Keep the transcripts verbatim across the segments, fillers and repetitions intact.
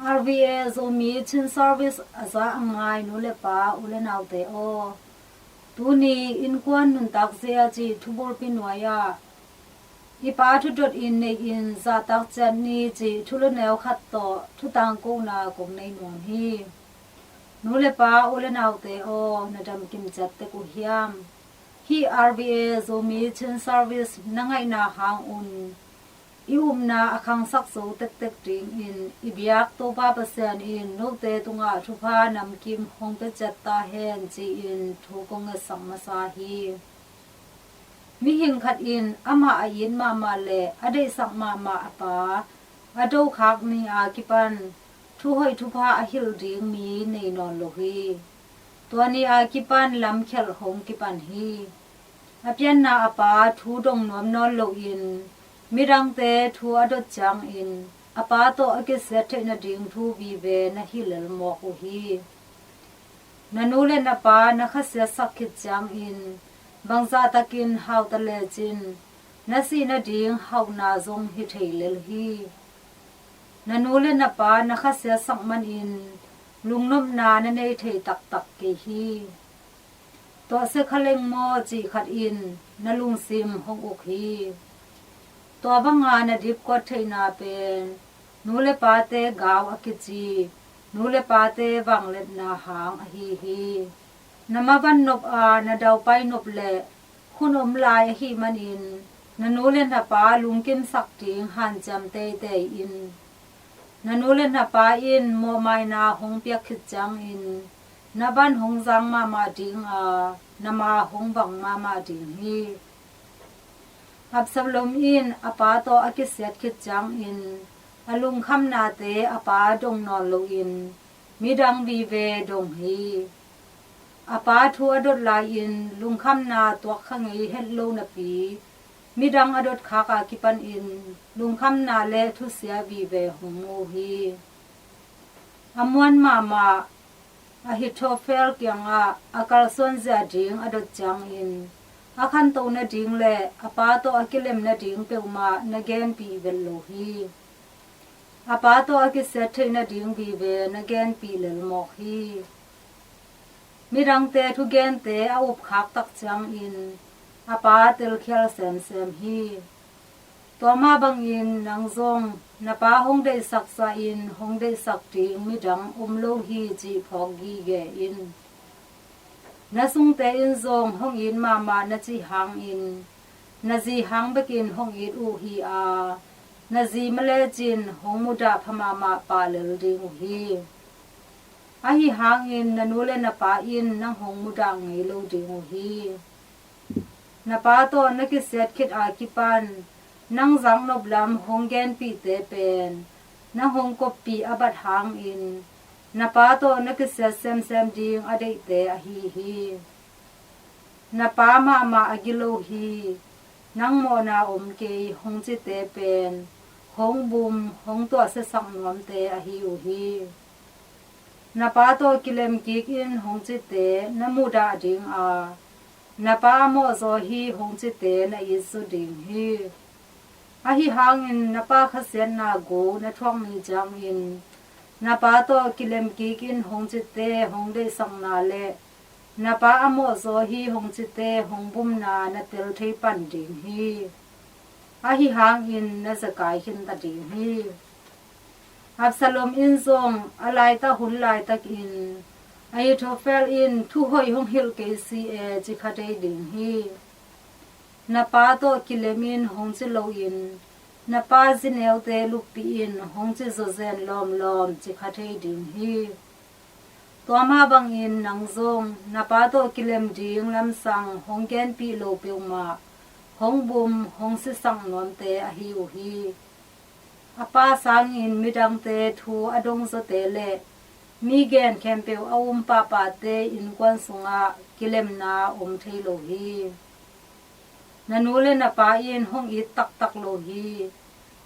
R V A Zomi Chin Service a za a ngai nu le pa, u le naute aw, tuni innkuan nuntak zia cih thubulpi nuai-ah i Pa thudot in nei-in zahtak ciat ni cih thulu neu khat tawh thutangkona kong nei nuam hi. Nu le pa, u le naute aw, na damkim ciat tek uh hiam? Hih R V A Zomi Chin Service na ngaihna hang un i upna a khangsak zo tektek dingin i biak Topa Pasian in note tungah thupha namkim hong pia ciat ta hen ci-in thu kong ngetsak masa hi. Mihing khat in amah a it mahmah le a deihsak mahmah a pa a dokhak ni a kipan thuhoih thupha a hilh ding mi nei nawn lo hi. Tua ni a kipan lamkhialh hong kipan hi. A pianna a pa thu dong nuam nawn loin midangte thu a dot ciangin a pa tawh a kisiat theih nading thu vive na hi lel mawk uh hi. Na nu le na pa na khasiatsak khit ciangin bangzahtakin hau ta lecin na sih nading hauhna zong hi thei lel hi. Na nu le na pa na khasiatsak manin lungnopna na nei thei taktak kei hi. Tuahsia kha leng maw cih khat in na lungsim hong uk hi. Tua banga na dipkuat theihna pen nu le pate gau a kici, nu le pate vangliatna hang ahi hi. Na mavan nop a na daupai nop le hun om lai ahih manin na nu le na pa lungkimsak ding hanciam teitei in. Na nu le na pa in mawhmaina hong piak khit ciangin na van hong zang mahmah ding a, na ma hong vang mahmah ding hi. Absalom in a pa tawh a kisiat khit ciangin a lungkhamnate a pa dong nawn loin midang vive dong hi. A pa thu a dot lai-in lungkhamna tuak kha ngei het lo napi midang a dot khak a kipanin lungkhamna le thusia vive hong mu hi. A muan mahmah Ahithophel kiangah a kalsuan zia ding a dot ciangin a khanto nading le a pa tawh a kilem nading peuhmah na genpih vet lo hi. A pa tawh a kisiat theih nading vive na genpih lel mawk hi. Midangte thugente a upkhak tak ciangin a pa telkhial semsem hi. Tua mah bangin nang zong na pa hong deihsak zahin hong deihsak ding midang om lo hi cih phawk gige in. Na sungte in zong hong it mahmah na cih hangin na zi hang bekin hong it uh hi a, na zi ma lecin hong mudah pha mahmah pah lel ding uh hi. Ahi hangin na nu le na pa in nang hong mudah ngei lo ding uh hi. Na pa tawh na kisiat khit a kipan nang zaknop lam hong genpihte pen nang hong koppih a bat hangin na pa tawh na kisiat semsem ding a deihte ahi hi. Na pa mahmah a gilo hi, nang mawhna om kei hong cite pen hong bum hong tuahsiasak nuamte ahi uh hi. Na pa tawh kilem kik in hong cite na mudah ding a, na pa a mawhzaw hi hong cite na it zaw ding hi. Ahi hangin na pa khasiatna gu na thuak ni ciangin na pa tawh kilem kik in hong cite hong deihsakna le na pa a mawhzaw hi hong cite hong bumna na tel thei pan ding hi. Ahi hangin na zekai khinta ding hi. Absalom in zong a laitah hun laitakin Ahithophel in thuhoih hong hilh kei si e ci kha thei ding hi. Na pa tawh kilem in hong ci loin na pa zineute luppih in hong ci zawzen lawmlawm ci kha thei ding hi. Tua mah bangin nang zong na pa tawh kilem ding lamsang hong genpih lo peuhmah hong bum hong sisak nuamte ahi uh hi. A pa sangin midangte thu a dongzawte le mi gen khempeuh a um pahpahte innkuan sungah kilemna om thei lo hi. Na nu le na pa in hong it taktak lo hi.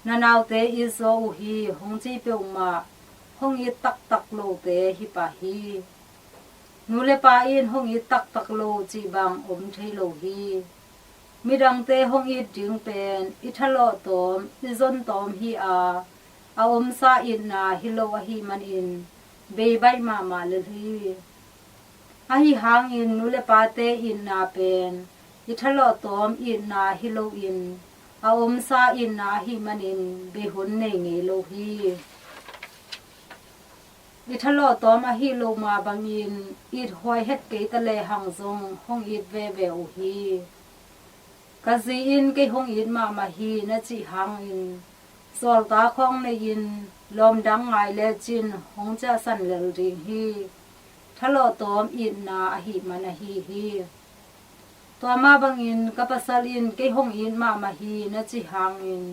Na naute it zaw uh hi hong ci peuhmah hong it taktak lote hi pah hi. Nu le pa in hong it taktak lo cih bang om thei lo hi. Midangte hong it ding pen i thalawh tawm i zon tawm hi a, a omsa itna hi lo ahih manin beibaih mahmah lel hi. Ahi hangin nu le pate itna pen i thalawh tawm itna hi loin a omsa itna ahih manin bei hun nei ngei lo hi. I thalawh tawm ahi lo mah bangin it huai het kei ta lehang zong hong it veve uh hi. Ka zi in kei hong it mahmah hi na cih hangin zawlta khawng nei-in lawmdang ngai lecin hong ciahsan lel ding hi. Thalawh tawm itna ahih man ahi hi. Tua mah bangin ka pasal in kei hong it mahmah hi na cih hangin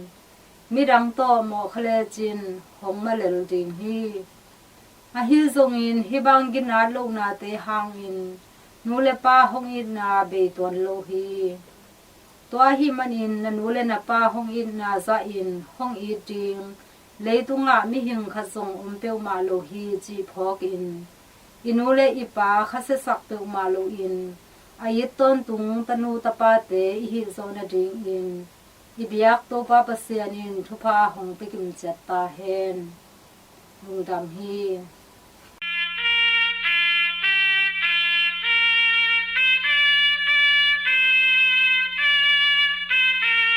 midang tawh mawh kha lecin hong mah lel ding hi. Ahi zongin hih bang ginat lohnate hangin nu le pa hong itna bei tuan lo hi. Tua ahih manin na nu le na pa hong itna zahin hong it ding leitungah mihing khat zong om peuhmah lo hi cih phawkin i nu le i pa khasiasak peuhmah loin a it tawntung tanu tapate i hih zawh nadingin i biak Topa Pasian in thupha hong pia kim ciat ta hen. Lungdam hi.